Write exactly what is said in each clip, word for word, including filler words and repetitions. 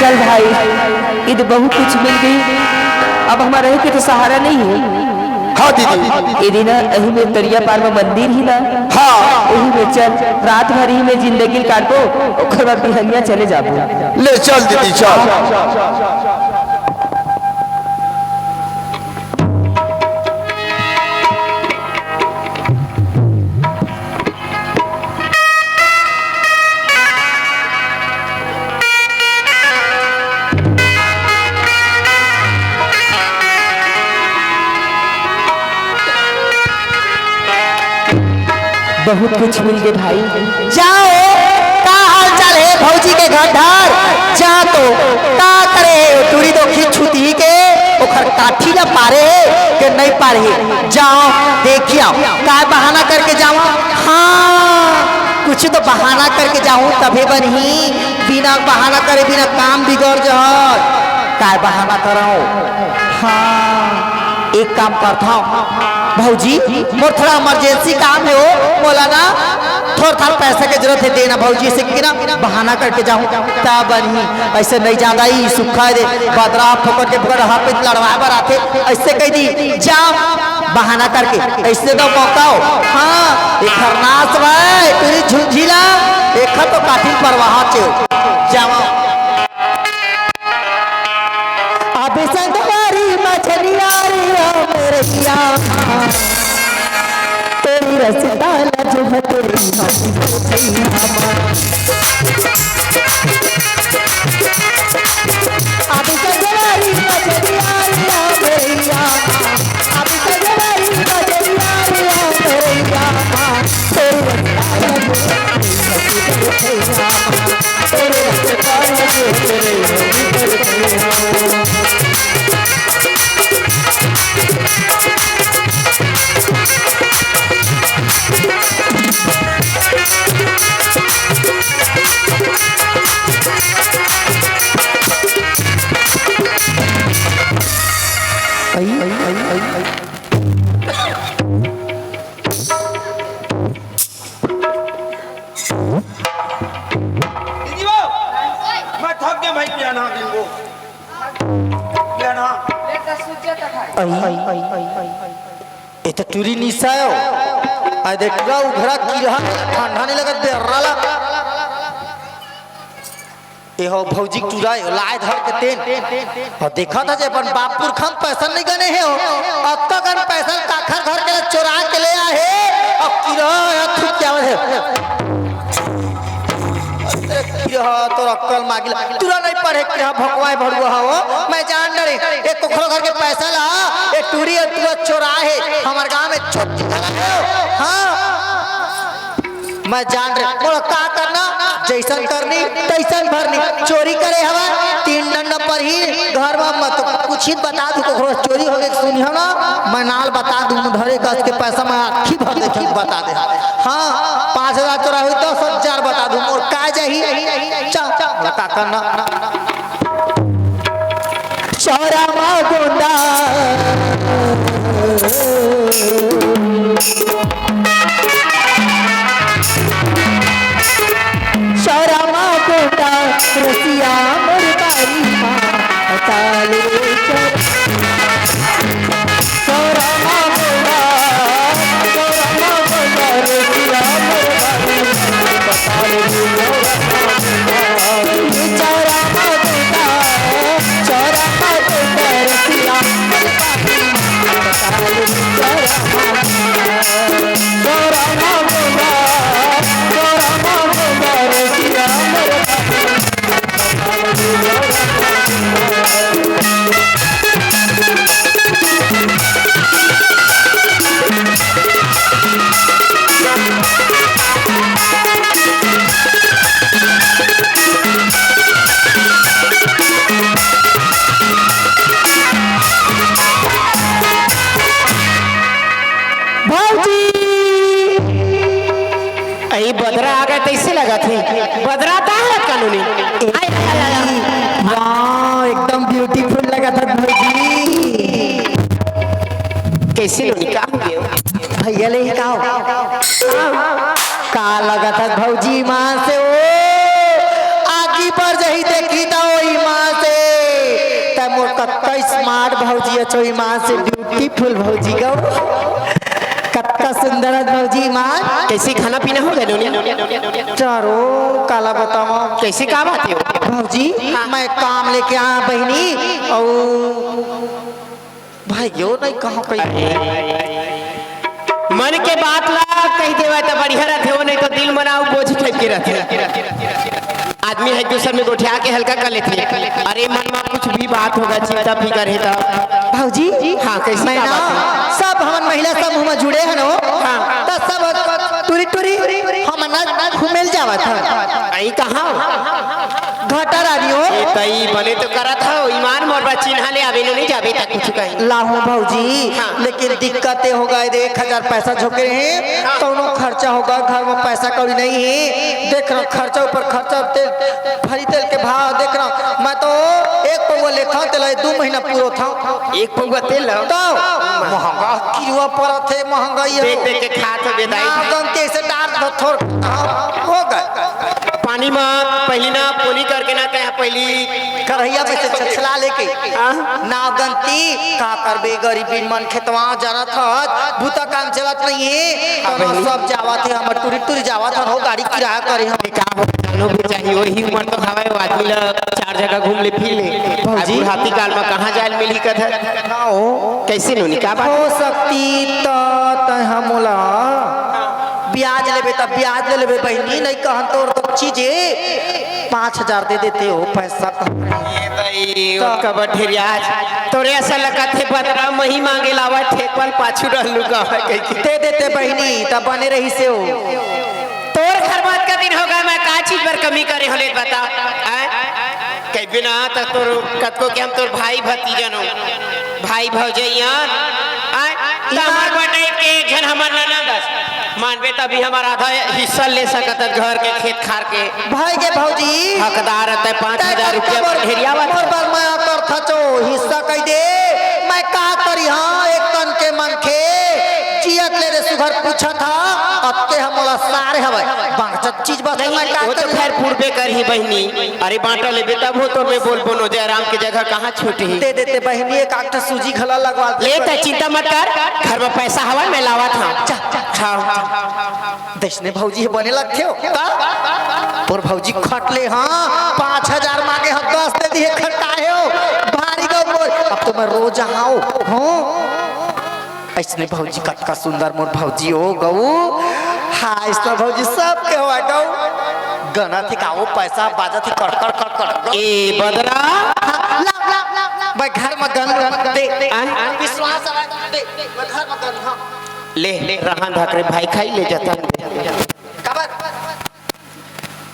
चल भाई, ये तो बहुत कुछ मिल गई। अब हमारा रहे के तो सहारा नहीं है। हाँ दीदी। ये दिन ना, यही में तरिया पार में मंदिर ही ना। हाँ। यही में चल, रात भर ही में जिंदगी काटबो, ओकर बाद बिहनिया चले जाबो। ले चल दीदी, चल। बहुत कुछ मिल गे भाई। जाओ, का हाल चाल हे भौजी के घर ढार? जा तो, का करे हे, टूरी दो खींच छुती के, ओखर काठी ला पारे हे के नहीं पारे हे? जाओ, देखिया, काय बहाना करके जावा? हाँ, कुछ तो बहाना करके जाहूँ तभे बनही, बिना बहाना करे बिना काम बिगड़ जहर। काय बहाना करव? हाँ, एक काम करथव भौजी, मोर थोड़ा emergency काम हे ओ, मोला ना थोड़ा थार पैसा के जरूरत हे, देना भौजी, से कि ना बहाना करके जाहूँ तब बनही। ऐसे नहीं जादा ही सुखा दे, बदरा फोकट के फोकट हर पे लड़वाए बर आथे, ऐसे कह दी जा बहाना करके, ऐसे तो मौका हो। हाँ, एखर नाश भाई, तेरी झुंझिला, एखर तो काठिन परवाह चे जावा। अबे संगवारी मछलिया रे ओ मेरैया, तेरी रसदाना जो है तेरी हम, अबे संगवारी मछलिया रे ओ मेरैया, अबे संगवारी मछलिया रे ओ मेरैया, तेरी रसदाना जो है तेरी हम। दीदी वो, मैं थक गया भाई, पियाना दिन वो। पियाना। ए तो टूरी निसा हो। आ देख, टूरा उघरा किरहा, ठंडा नहीं लगत, बेर्रा ला। ए हो भौजी टूरा, ए लाए धर के तेन। अउ देखत हस अपन बाप पुरखा म पैसा नइ गने हे हो। अतका कन पैसा काखर घर के ले चोरा के ले आए हे। अउ किरहा हे, थुक के आवत हे। अरे किरहा, तोर अक्कल मागिला। टूरा नइ पढ़े, किरहा भोकवा हे भड़ुआ हो। मैं जान डरे, ए कोखरो घर के पैसा ला, ए टूरी, ए टूरा चोरा हे। हमर गांव में छोटी घरा हे। हाँ। मैं जान डरे, मोला का करना, जैसन करनी, तैसन भरनी। चोरी करे हवय, तीन डंडा परही, घर म मत कुछ ही बता दू, कोखरो चोरी होगे सुनिहव ना, मैं नाल बता दू, धरे कस के पैसा मैं आखी भर दे, बता दे। हाँ, पाँच हजार चोरा होही, दस हजार बता दू, मोर का जाही? चा, मोला का करना? चौरा मा गोंदा, चौरा मा गोंदा, रसिया मोर बारी मा, ताले चौरा। भौजी, अई बदरा आ गे तइसे लगत हे। बदरा त हे कानूनी। आय, आय, आय, आय, आय। वाह, एकदम beautiful लगत हे भौजी। कइसे नोनी, का हो गे? भैया ले ही का हो? का लगत हे भौजी, ईमान से ओ आगी पर जही देखी त ओ ईमान स्मार्ट भौजी, अचो ईमान से ब्यूटीफुल भौजी गो। कतका सुंदर हे भौजी ईमान। कैसे खाना पीना हो गे नोनी? चारो काला बतावंव। कैसे का बात हे? भौजी, हाँ। मैं काम लेके आया बहिनी, अउ भाई यो नहीं कहाँ कहीं। मन के बात ला कहि देवय त बढ़िया रथे, वो नहीं तो दिल म ना बोझ ठेप के रथे। आदमी ह एक दूसर में गोठिया के हल्का कर लेथे। अरे मन म कुछ भी बात होगा, चिंता फिकर हे त। भौजी, हाँ, कैसी मैं का ना, बात हे? सब हमन महिला समूह म जुड़े हन हो। हाँ। त सब टुरी टुरी हमन ना घूमे ल जावत हन। अई कहाँ? घाटा रानी हो। ए तई बने तो करत हव, ईमान मोर बा चिन्हा ले आवे नो नहीं जाबे त कुछ कहीं। लाहूं भौजी, हाँ। लेकिन दिक्कत ए हो गे दे, एक हजार पैसा झोंके रहे, हाँ। तउनो खर्चा हो गे, घर म पैसा कौड़ी नहीं हे। देख रहा खर्चा ऊपर खर्चा, तेल, भरी तेल के भाव देख रहा। मैं तो एक पौवा लेथंव, तेला दू महीना पुरोथंव। एक पौवा तेल ल? तो महंगा किरुआ परत हे, महंगाई हे। देख देख के खात हो बेदाई। ना गन के ऐसे डार दो थोर हो गे। पानी म पहिली ना पोली करके ना कहे पहिली। करहिया में से छछला लेके। हाँ। नाव गनती का करबे, गरीबी मन खेतवा जरत हत, बूता काम चलत नहीं हे, हाँ, तो ना बहिनी। सब जावत हे, हमर टुरी टुरी जावत हन हो, गाड़ी किराया करे हम। का हो, जानो भी चाहिए, वही उम्र तो हवय, वो आदमी ला चार जगह घूम ले फिर ले। भौजी। अब बुढ़ापी काल में कहाँ जाए ल मिलही कथस? हाँ हो। कैसे नोनी, का बात? हो सकती त तय हमोला ब्याज लेबे त ब्याज ले लेबे बहिनी, नहीं कहन तोर तो चीजे पाँच हजार दे देते हो पैसा कम। ये भाई, तो ओतका बड़ ढेरियाज। तोरे असन लगत हे बदरा मही मांगे लावा, ठेकवन पाछू रहलू का है कहि के। दे देते बहिनी, तब बने रहिसे हो। तोर घर बात का दिन होगा, मैं का चीज बर कमी करे होले बता, आय? कहिबे ना त तोर कतको के हम तोर भाई भतीजा नो, भाई भौजैया, आय? त हमर बटे के एक झन हमर ननद अस। मानबे तभी हमर आधा हिस्सा ले सकत हस घर के खेत खार के। भाई के भौजी। हकदार तय पाँच हजार रुपया तय ढेरियावत। मोर बर मया करथच ओ, हिस्सा कहि दे। मैं का करी हाँ, एक तन के मनखे। जियत ले रे सुघर पूछत हा, अतके ह मोला सारे हवय। बांचत चीज बस नहीं, मैं का वो तो करी? खैर पूर्वे करही बहिनी। अरे बांटा लेबे तब हो तो मैं बोलबो नो, जयराम के जगह कहाँ छूटही? दे देते बहिनी, एक आध सूजी घला लगवा दे। ले त चिंता मत कर, घर में पैसा हवय, मैं लावत हंव। जा, जा, जा। हाँ। दइसने भौजी ह बने लगथे हो। का? तोर भौजी खट ले, हाँ, पाँच हजार मांगे ह, दस दे दिहे, खटाए हो। भारी गौ मोर, अब तो मैं रो जाहूं। हाँ। अइसने भौजी कतका सुंदर मोर भौजी हो गऊ। हाँ, अइसने भौजी सबके हो गऊ। गनथे का वो पैसा बाजथे कड़, कड़, कड़, कड़। ए बदरा। हाँ, ला, ला, ला, ला। मैं घर में गन, गन, दे, दे। आय? विश्वास है, दे, दे। मैं घर में गन, हाँ। ले, ले, रहन धकरे भाई खाई ले जाता। काबर?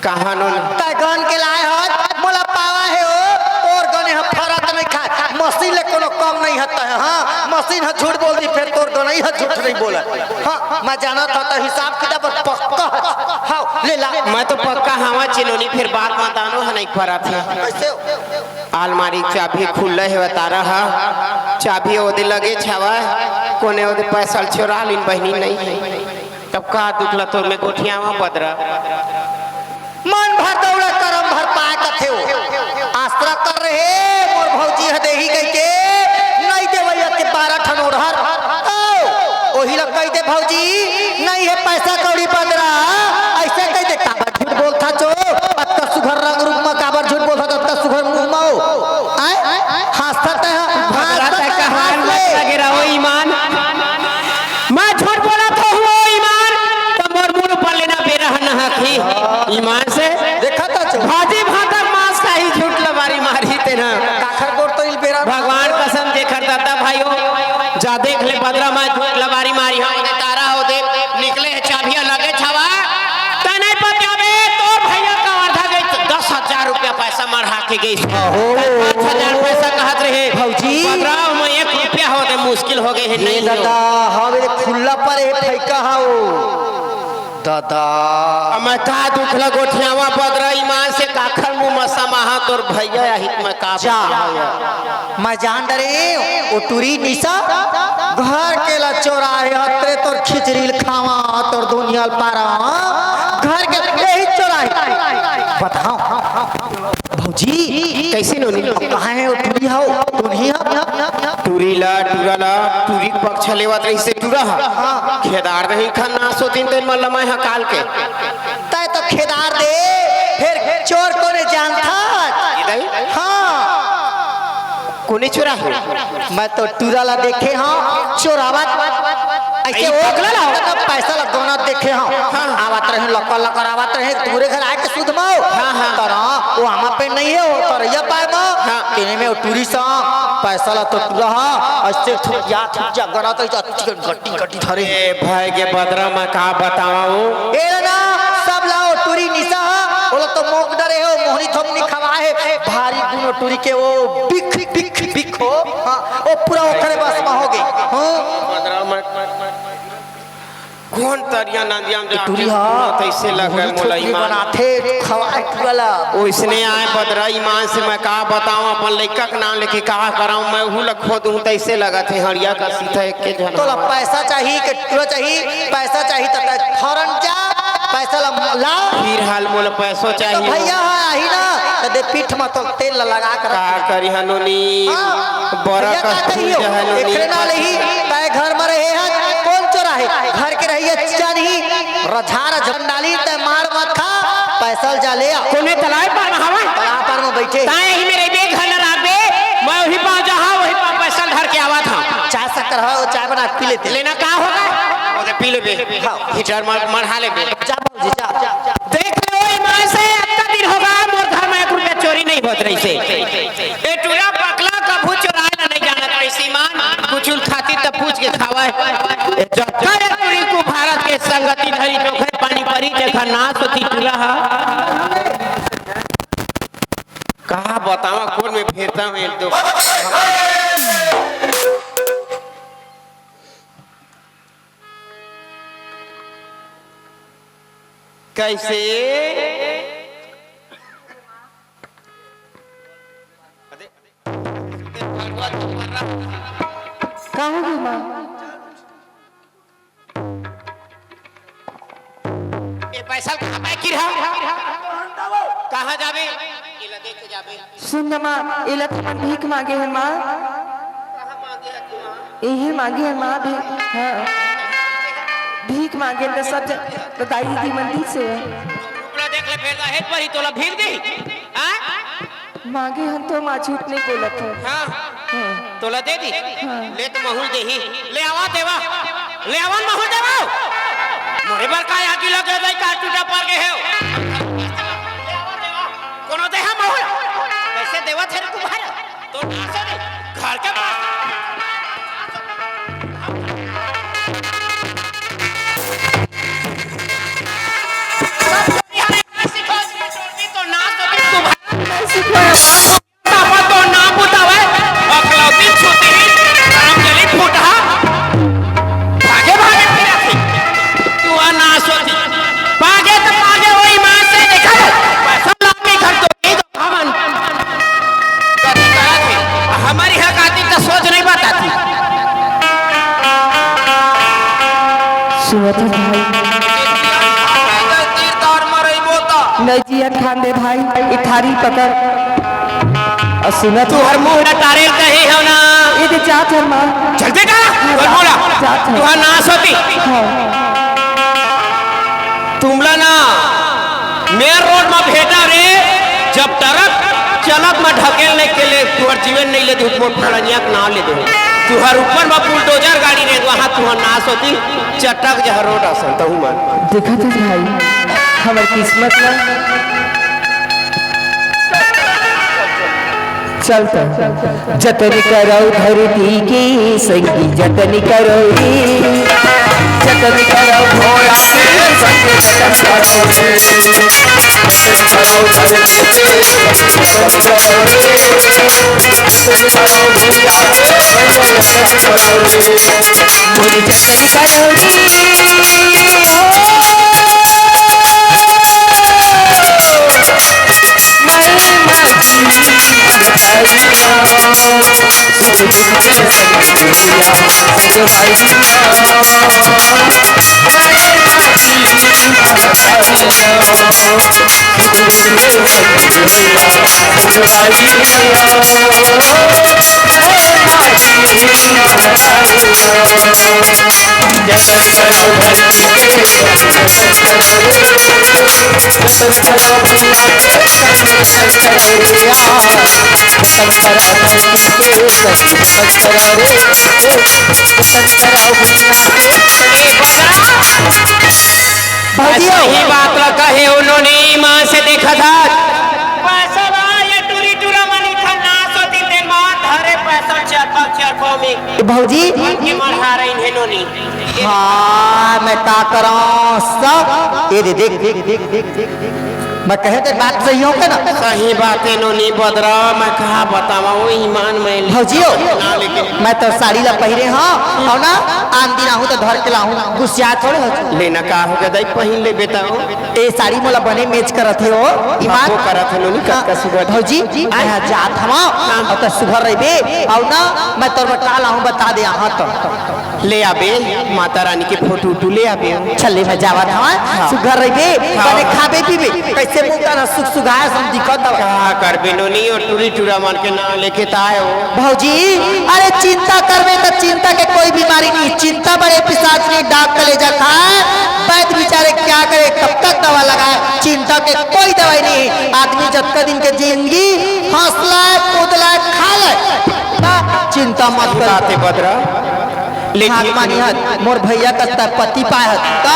कहाँ नो? तै गन के लाए हस, मोला पावा हे ओ, तोर गने ह फरत नहीं खाए। मशीन ले कोनो कम नहीं हत है, हाँ? मशीन ह झूठ बोल दी, फेर तोर गनई ह झूठ नहीं बोला। हाँ, मैं जानत हंव, तै हिसाब किताब बर पक्का हस। हाँ, ले ला। मैं तो पक्का हंव चिनोनी, फेर बात मतानो ह नहीं फरत है। कैसे हो? आलमारी के चाबी खुल्ला हे, तारा हा। चाबी ओदे लगे छावा, कोने ओदे पैसा ल चोरा लीन बहिनी नहीं हे। तब का दुख ल तोर में गोठियावा बदरा। मन भर दौड़ा करम भर पाए कथे हो। आसरा कर रहे मोर भौजी ह देही कहि के, नहीं देवैया के बारह ठन ओढ़र। ओ, ओही ल कहि दे भौजी, नहीं हे पैसा कौड़ी बदरा, अइसे कहि दे काबर झूठ बोलथच ओ, अतका सुघर रंग रूप म काबर झूठ बोलथच, अतका सुघर मुंह म ओ। आय? हंसथच तैं ह, बदरा तैं हंसथच तैं कहान हंस मत ले। लगे रहो ईमान। मैं झूठ बोलत हों ईमान, त मोर मुंह ऊपर ले ना बेरा ह नहाखी। ईमान से। देखा था जो। भाजी भात अउ मांस खाही झूठ लबारी मारही तेन ह। काखर गोड़ तो इल बेरा। भगवान कसम जेखर ददा भाई हो, जा देख ले बदरा मैं झूठ लबारी मारी हंव, तारा हो दे, निकले हे चाबिया लगे छावा। तै नहीं पतियाबे, तोर भैया का वर्धा गई त दस हजार रुपया पैसा मढ़ा के गई। अहो। पाँच हजार पैसा कहत रहे। भौजी। बदरा में एक रुपया हो दे मुश्किल हो गए हे, ये नहीं हो। ददा, हवे खुल्ला पर हे फैका हाओ। ददा। अब मैं का दुख ल गोठियावा बदरा ईमान से काखर मुंह म समाहा तोर भैया आही त मैं का जा। बतियावा। मैं जान डरे, ओ टुरी निशा, घर के ला चोराए, अतरे तोर खिचड़ी ल खावा, तोर दुनिया ल पारा, घर के यही चोराए। बताओ, भौजी जी, कइसे नोनी? कहाँ हे वो टूरी हव? टूरी ह? टूरी ला, टूरा ला, टूरी के पक्ष लेवत रहिसे टूरा ह। हाँ। खेदार देही खन्ना सोतिन तेन मन लमाय ह काल के। तैं तो खेदार दे, फेर चोर कोने जानथा? ये दाई? हाँ। कोने चोरा हे? मैं तो टूरा ला देखे हँव, चोरावत। अइसे अई ओ पकला ला। पैसा ला दोनों देखे हँव। हाँ। आवत रहे, लकर लकर आवत रहे, टूरे घर आके सुध माओ। हाँ, हाँ। तोरा वो आमा पे नहीं हे, वो तरैया पाए मा। हाँ। तेने में वो टूरी सा, पैसा ला तो टूरा हा, अइसे थुकिया, थुकिया गना तो चिकन गट्टी, गट्टी धरे। ए भाई के बदरा मैं का बतावँव? ए ना, सब ला वो टूरी निसा हा, वो ला तो मोक डरे हे, वो मोहनी थोमनी खवाए हे, भारी गुनो टूरी के वो बिख, बिख, बिख हो। हाँ, वो पूरा ओकरे बस में होगे। हाँ। बदरा मैं कोन तरिया नदिया में जाके टूरी हा, तइसे लगे मोला ईमान। बनाथे, खवाए टूरा ला। ओइसने आय बदरा ईमान से मैं का बतावँव, अपन लइका के नाम लेके का करँव, मैं उहू ला खो दूँ, तइसे लगत हे हड़िया का सीधा एके झन तोला हवय। पैसा चाही के टूरा चाही, पैसा चाही त तैं फौरन जा, पैसा ला, ला। फिर हाल मोला पैसो तो चाही। भैया हा आही ना, त दे पीठ म तो तेल ला लगा कर का करी हनोनी? हाँ। बरा भैया का का फूल कहियो? जहर नोनी। एकरे नाल ही तैं घर म रहे हस, कोन चोराहे? घर के रहिया जानही, रझार झंडाली तैं मार मत खा, पैसा ल जा ले आ। कोने तलाय पार म हवय? तलाय पार म बइठे। तैं एही मेर रहिबे, घर ल राखबे, मैं ओही पार जाहूँ, ओही पार पैसा ल धर के आवत हँव। चाय शक्कर हवय, वो चाय बना के पी लेते। लेना का होगा? ओदे पी लेबे। हाँ। हीटर मर-, मढ़ा लेबे। जा बाबूजी, जा। देख ले, ओ ईमान से अतका दिन होगा, मोर घर म एक रुपया चोरी नइ होत रहिसे। ए टूरा पकला कभू चोराय ला नइ जानत रहिस ईमान, कुछु खातिर त पूछ के खावय। ए जतका ए टूरी कुभारत के संगति धरी, ओखरे पानी परी, तेखर नास होती टूरा हा। का बतावँव, कोन में फेरता हूँ एक दो। कइसे? का होगे माँ? ए पैसा कहाँ पाए किरहा? कहाँ जाबे? एला देख के जाबे। सुन न माँ, एला तो हमन भीख मांगे हन माँ। कहाँ मांगे हन माँ? इही मांगे हन माँ भी। हाँ। भीख मांगे हन त सब जन त दाई दीदी मन दिस हे। उपला देख ले फेर, हेत परी तोला भीख दी। हाँ? मांगे हन तो माँ झूठ नहीं बोलत हे। हाँ। हाँ। तोला दे दी? हाँ। ले तो महूँ ल देही। ले आवा देवा। ले आवा महूँ ल देवा। मोरे बर का आगी लगे दई का टूटा पर गे हे। कोनो देहा महूँ ल। कइसे देवत हे रे तुम्हारा? तो नासो नहीं। घर के पास। तो नासो नहीं तुम्हारा। अपन तो नाम बतावय, अकलौती छुती, राम जली फूटहा। भागे भागे फिरत हे। तू आ ना सोची। पागे त पागे वही माँ से देखा ले। पैसा लामी घर तो नहीं दो हमन। कभी कहा थे, हमर इहाँ खातिर त सोच नहीं बताती। सुनत हस भाई। तीर तार मरइबो त। नहीं जियन खान दे भाई, ई थारी पकड़। अउ सुनत तुहर मुंह ल टारे ल कहे हव ना। ए दे जात हन माँ। चल बेटा, हाँ, बोल बोला। जात हन। तुहर नास होती। हाँ। तुमला ना मेन रोड म भेटा रे, जब ट्रक चलत म ढकेल नहीं के ले, तुहर जीवन नहीं ले दे, मोर फलनिया के नाम ले दे। तुहर ऊपर म बुलडोजर गाड़ी रे, वहाँ तुहर नास होती, चटक जहर रोड असन, तहू मन। देखत हस भाई, हमर किस्मत ल। चल त। जतन करव धरती के संगी, जतन करव रे। जतन करव भोला के संगी, जतन करव रे। जतन करव धरती के संगी, जतन करव रे। जतन करव भोला के संगी, जतन करव रे। मोर जतन करव रे। भौजी हो। सही बात ला कहे हो नोनी, ईमान से देखत हस। पैसा ला ये टूरी टूरा मन इथन नास होती, तेन मा धरे पैसा चरखा चरखा में। ए भौजी। के मरहा रही है नोनी। हाँ, मैं का करौं सब। ए दे, देख, देख, देख, देख, देख, देख। मैं कहे ते बात सही हो के ना? सही बात है नोनी बदरा, मैं कहा बतावा, वो ईमान में ले-, भौजी हो, ना लेके। मैं तो साड़ी ला पहिरे हौं, अउ ना आन दिन आहूँ तो धर के लाहूँ, गुस्सिया थोड़े हो। लेना का हो गया दाई, पहिन ले बेटा हो। ए साड़ी मोला बने match करत हे हो, ईमान। वो करत हे नोनी, कतका सुघर। भौजी, मैं जात हवँ, हाँ। अउ तो सुघर रहिबे, अउ ना मैं तोर बर का लाहूँ बता दे, हाँ तो। ले आबे, माता रानी के फोटो उटो ले आबे। चल ले, मैं जावत हवँ, हाँ। सुघर रहिबे, हाँ। बने खाबे पीबे, कैसे मुंह कान सुख सुघाय असन दिखत हवय। का करबे नोनी, ओ टूरी टूरा मन के नाम लेके ताय हो। भौजी, अरे चिंता करबे त चिंता के कोई बीमारी नहीं, चिंता बड़े पिशाच नहीं, डाक कलेजा खाय। वैद्य बिचारे क्या करे, कब तक दवा लगाय, चिंता के कोई दवाई नहीं। आदमी जतका दिन के जिंदगी हंसला, कूदला, खाला, चिंता मत कर। बात है बदरा। लेकिन हाथ मानी हत, मोर भैया कस त पति पाय हत, त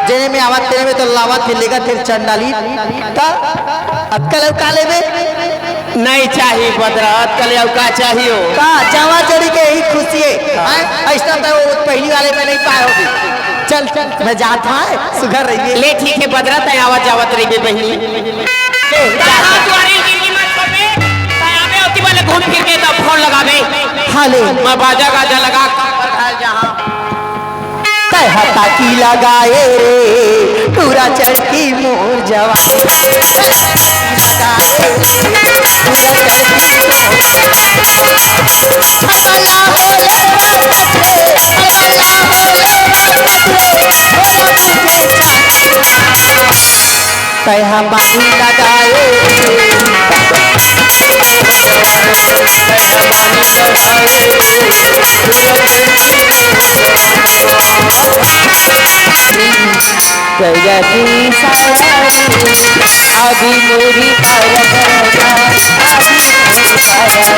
जेने में आवत तेने में तो लावत हे, लेगत हे चंडाली, त अतका ले का लेबे? नहीं चाही बदरा, अतका ले अउ का चाही हो? का जवा जड़ी के ही खुशी है, हाँ। हैं? ऐसा तो वो पहली वाले में नहीं पाए होगी। चल, चल, मैं जात हूँ, सुघर रहिबे। ले ठीक है बदरा, तैं आवत जावत रहिबे बहिनी। ले, जा। कहाँ दुआरे गिरगी मत छोड़बे, तैं आबे ओती वाले घूम फिर के तब फोन लगाबे। हाँ ले। मैं बाजा गाजा लगा के घर जहाँ। तैं हता की लगाए रे, पूरा चढ़ की मोर जवानी। लगाए रे, पूरा चढ़ की मोर जवानी। अल्लाह बोले, अल्लाह बोले, अल्लाह बोले। तैं हा बानी लगाए। गया की साया अभी मोरी बरगदा, अभी मोरी बरगदा।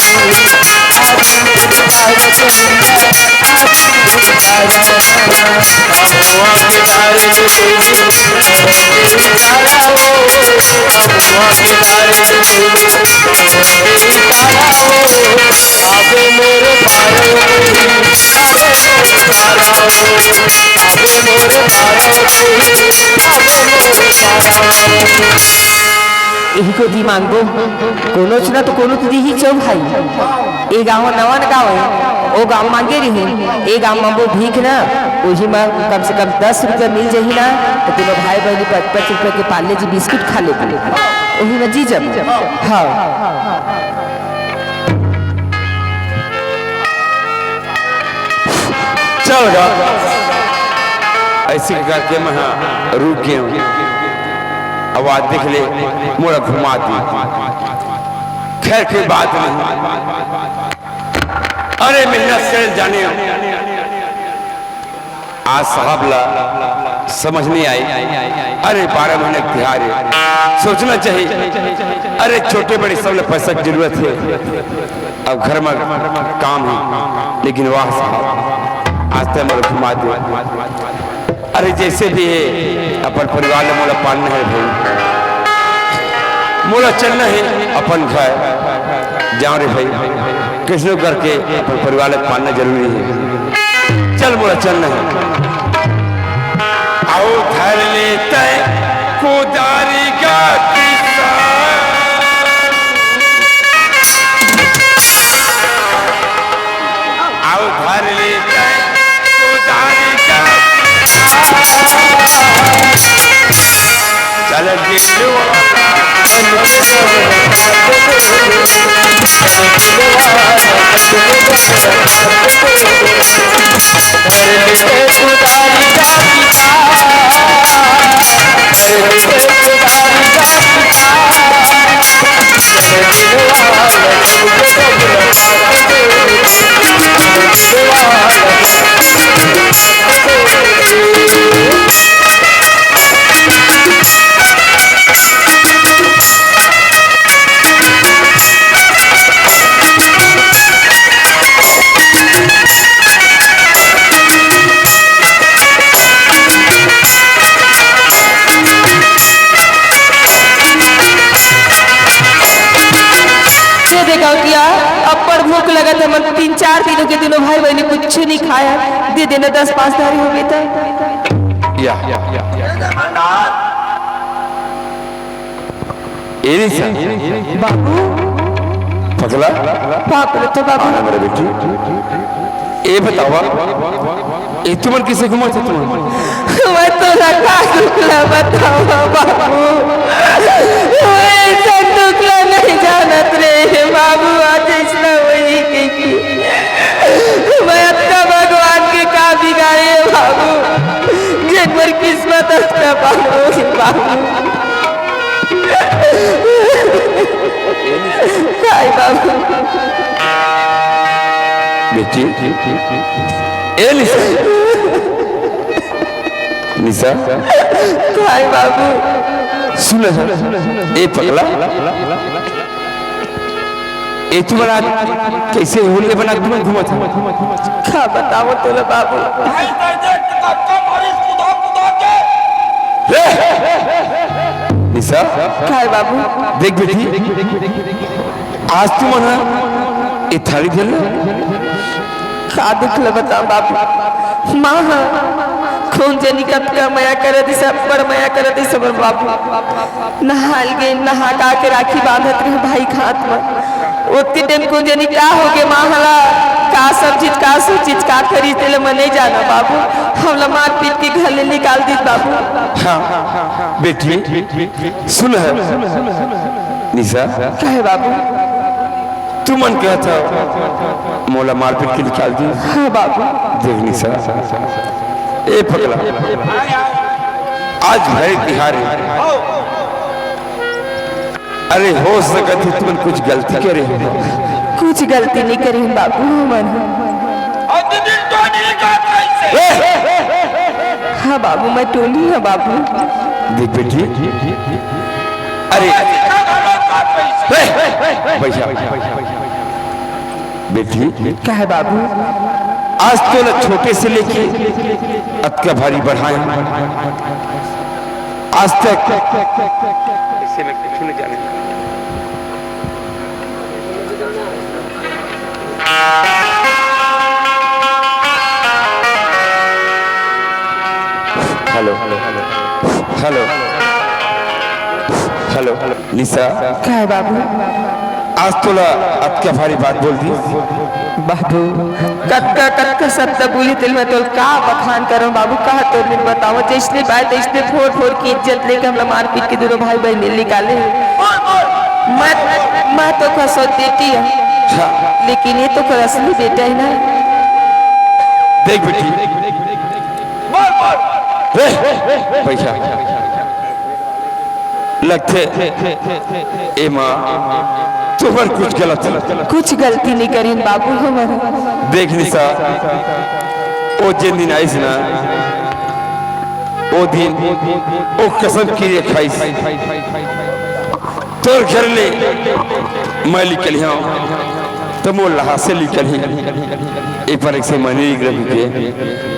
इही कोती मांगबो, कोनोच ना तो कोनो तो दिही चौ भाई। ए गाँव नवा न गाँव हे, ओ गाँव मांगे रिहिन, ए गाँव मांगबो भीख ना, ओही म कम से कम दस रुपया मिल जही ना, तो कोनो भाई बहिनी पाँच पाँच रुपया के पार्ले जी बिस्कुट खा लेबो, ओही म जी जब। हाँ। चल गा। ऐसे करके मैं हाँ रुक गया हूँ। अब आज देख ले, मोला घुमा दी। खैर, कोई बात नहीं। अरे मेहनत से जाने, आज साहब ला समझ नहीं आई। अरे बारह महीने के तिहार है, सोचना चाहिए। अरे छोटे बड़े सब ला पैसा की जरूरत है। अब घर में काम है, लेकिन वाह साहब, आज तक मोला घुमा दे। अरे जैसे भी है, अपन परिवार ला मोला पालना है भाई, मोला चलना है अपन घर। जाओ रे भाई, कैसनो करके अपन परिवार ला पालना जरूरी है। चल मोला चलना है। आओ धर लेते कोदारी का किसान। आओ धर लेते कोदारी का किसान। चल गिलवा गौतिया, अब्बड़ भूख लगत हे, हमन तीन चार दिन हो गे, दूनों भाई बहिनी कुछु नइ खाय। दे देना दस पाँच थारी होगे त। या। ए निशा। बाबू। पगला। बाप रे तो बाबू। आना मेरे बेटी। ए बतावा, ए तुमन कइसे घूमत हो तुमन? मैं तोला का दुख ला बतावा बाबू, मैं अइसन दुख ला नइ जानत रहें बाबू, आज अइसना होही कहिके। मैं अतना भगवान के का बिगाड़ें बाबू, जेन मोर किस्मत अतना बने होही बाबू। काय बाबू? बेटी, ए निशा। निशा। काय बाबू? सुन, ए पगला, ए तुमन आज कइसे होले बना तुमन घूमत हो? का बतावंव तोला बाबू? रे! निशा। काय बाबू? देख बेटी, आज तुमन ह ए थारी धर ले। का दुख ल बतावंव बाबू, माँ ह कोन जनी कतका मया करत रहिस, अब्बड़ मया करत रहिस हमर बाबू। नहाय ल गे, नहा के राखी बांधत रहे भाई के हाथ म। ओतके टाइम कोन जनी का होगे माँ हला, का समझिस, का सोचिस, का करिस, तेला मैं नइ जानंव बाबू। हमला मार पीट के घर ले निकाल दिस बाबू। हाँ बेटी, सुन ह निशा। काय बाबू? तुमन कहत हव मोला मार पीट के निकाल दिस। हाँ बाबू। देख निशा, ए पगला, आज भरे तिहार हे। अरे हो सकत हे तुमन कुछ गलती करे हो। कुछ गलती नइ करे हन बाबू हमन। ए! हाँ बाबू, मैं टोनी हंव बाबू। देख बेटी, अरे, ए! बइठा। बेटी। का हे बाबू? आज तोला छोटे से लेके अतका भारी बढ़ाएंव। आज तक अइसे मैं कुछु नइ जानेंव। हेलो, हेलो, हेलो, निशा। का हे बाबू? आज तोला अतका भारी बात बोल दिस। बाबू, कतका, कतका शब्द बोलिस तेला मैं तोला का बखान करंव बाबू, का तोर मेर बतावंव, जइसने पाय तइसने फोर फोर के इज्जत लेके हमला मार पीट के दूनों भाई बहिनी ल निकाले। मैं, मैं तो ओकर सौतेली हंव, हाँ। लेकिन ए तो ओकर असली बेटा हे ना। देख बेटी, ए, बइठा। लगथे, ए माँ, तुमन कुछ गलत हे। कुछ गलती नइ करे हन बाबू हमन। देख निशा, ओ जेन दिन आइस ना, ओ दिन ओ कसम किरिया खाइस, तोर घर ले मैं निकलिहंव, त मोर लहासे निकलही। ए पर एक से मनी निकल के।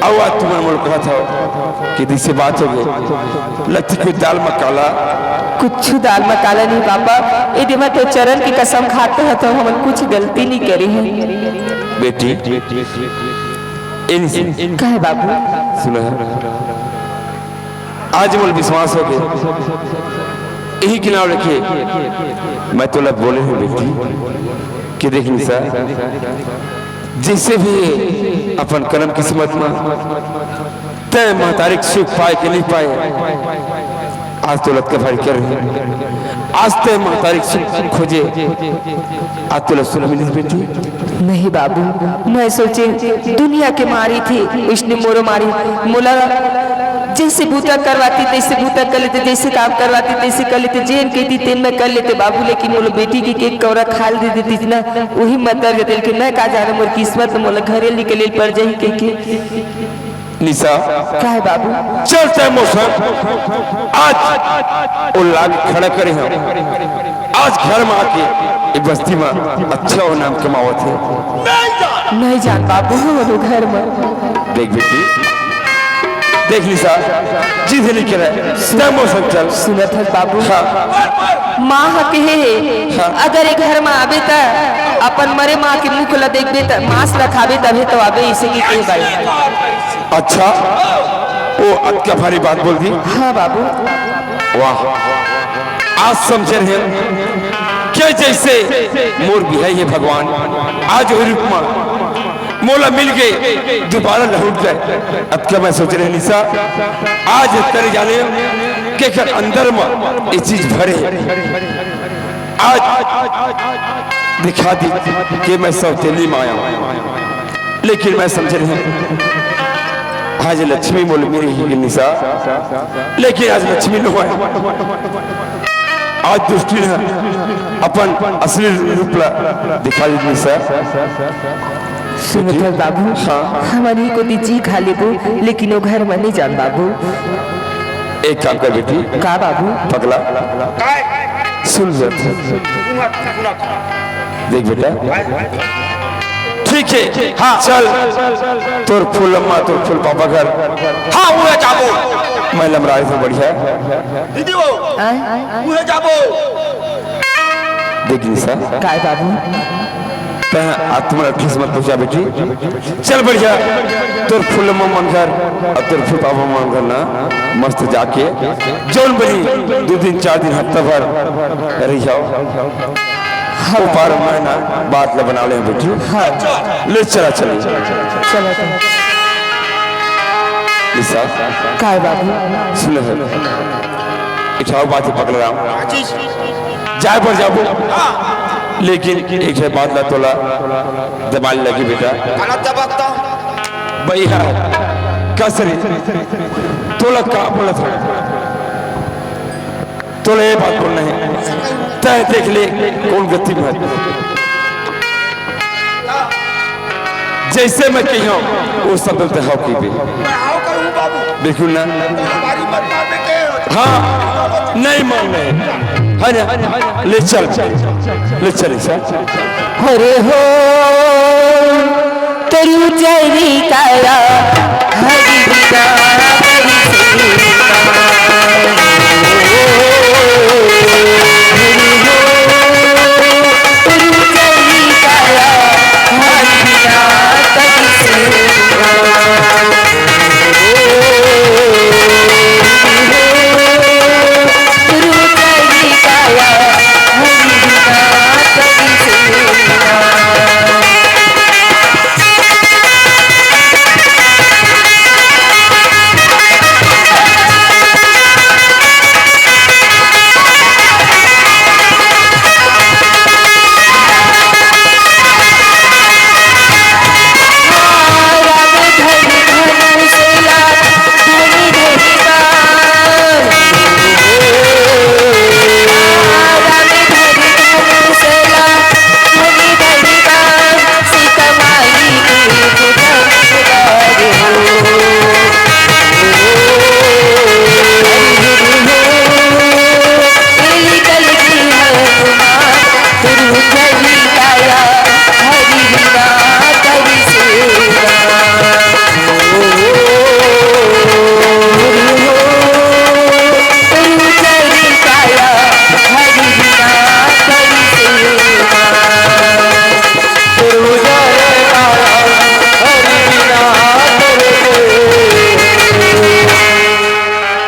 अउ आज तुमन मोला कहत हव कि दिसे बात होगे। लगथे कुछ दाल म काला। कुछु दाल म काला नहीं बाबा, ए दे मैं तोर चरण के कसम खात हंव, हमन कुछ गलती नहीं करे हन। बेटी, ए निशा। का हे बाबू? सुन, आज मोला विश्वास होगे, इही के नाव लेके मैं तोला बोले हंव बेटी, कि देख निशा, जइसे भी अपन करम किस्मत म तैं महतारी के सुख पाय के नइ पाय, आज तोला अतका भारी करे हंव। आज तैं महतारी के सुख खोजे, आज तोला सुख मिलिस बेटी। नहीं बाबू, मैं सोचेंव दुनिया के मार रहिथे, ओइसने मोरो मार रहिथे। मोला जइसे बूता करवातिस, तइसे बूता कर लेतेंव, जइसे काम करवातिस, तइसे कर लेतेंव, जेन कहितिस तेन मैं कर लेतेंव बाबू, लेकिन मोला बेटी के एक कौरा खाय ल दे देतिस ना, ओही म तर जतेंव, लेकिन मैं का जानंव मोर किस्मत मोला घरे निकले ल पर जाही कहिके। निशा। का हे बाबू? चल तैं मोर संग। आज ओ ला के खड़ा करे हंव। आज घर म आके ए बस्ती म अच्छा ओ नाम कमावत हे। नहीं जान बाबू, हमन घर म। देख बेटी, देख निशा, जिद नइ करे, तैं मोर संग चल। सुनत हस बाबू? हाँ। माँ ह कहे हे, हाँ। अगर ए घर म आबे त अपन मरे माँ के मुख ल देखबे त मांस ल खाबे तभे तो आबे, इसे की कहे बाई। अच्छा, ओ अतका भारी बात बोल दी। हाँ बाबू। वाह, आज समझे रहेंव के जइसे मोर बिहाई हे भगवान, आज ओही रूप म मोला मिल के दुबारा लहुट जाए। अतका मैं सोचे रहेंव निशा, आज करे जानेंव के कर अंदर म ये चीज भरे हे। आज दिखा दी के मैं सौतेली माँ आंव, लेकिन मैं समझे रहेंव आज लक्ष्मी मोला मिली हे निशा, लेकिन आज लक्ष्मी नोहे, आज दुष्टिन ह अपन असली रूप ला दिखा दी निशा। सुन त बाबू, हाँ। हमन ए कोती जी खा लेबो, लेकिन ओ घर म नइ जान बाबू। एक काम कर बेटी। का बाबू? पगला, सुन ले। देख बेटा, ठीक हे, हाँ। चल, तोर फूल अम्मा, तोर फूल पापा घर। हाँ, उहे जाबो। मैं लमराए से बढ़िया। दीदी वो, आय? उहे जाबो। देख निशा। काय बाबू? तैं आत्मा ला ठेस मत पहुंचा बेटी। चल बढ़िया, तोर फूल अम्मा मन घर अउ तोर फूल पापा मन घर ना मस्त जाके जौन बनी दू दिन, चार दिन, हफ्ता भर रही जाओ। हाँ। ओ पार मैं ना बात ला बना ले बेटी। हाँ। ले चला, चली। चला, चला। निशा। काय बाबू? सुन ले। इठाओ बात हे पगला राम। जाए बर जाबो, लेकिन एक ठे बात ला तोला दबाए लगी बेटा। काला दबाता? भैया, कसरी, तोला का बोलत हंव? तोला ये बात बोलना हे, तैं देख ले कौन गति में। जइसे मैं कहिहूँ, ओ सब तैं हव कहिबे। मैं हव कहूँ बाबू। बिल्कुल ना। तोला भारी बदनाम हे के? हाँ, नइ माने। हे ना? ले चल, ले चल, ले चल। अरे हो, तोर उजरी काया, हरि बिना हरि से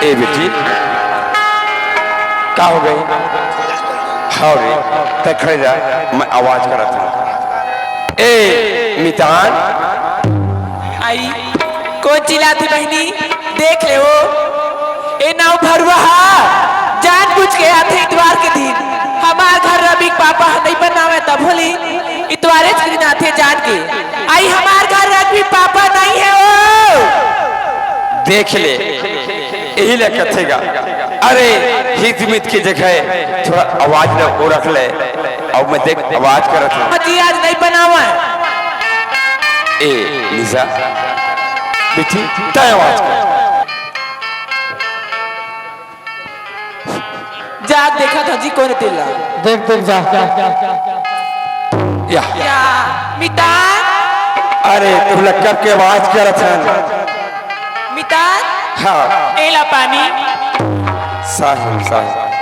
ए बेटी, का हो गे? हव रे, तैं खड़े रह, मैं आवाज करत हंव। ए मितान। आई, कोन चिल्लाथे बहिनी? देख ले ओ, ए नाव भरुआ हा, जानबूझ के आथे इतवार के दिन। हमार घर रवि के पापा ह नइ बनावय, तभो ले इतवारेच के दिन आथे जान के। आई, हमार घर रवि के पापा नइ हे ओ। देख ले, एही ला कथे गा, अरे हित मित के जगह थोड़ा आवाज ला ओ रख ले। अउ मैं देख आवाज करत हंव। जी आज नइ बनावय। ए निशा, बेटी, तैं आवाज कर। जाग देखत हंव जी कोन तेला। देख, देख, जा। या। या, मितान। अरे, तोला कब के आवाज करत हन। मितान। हाँ। एला पानी। साहब, साहब।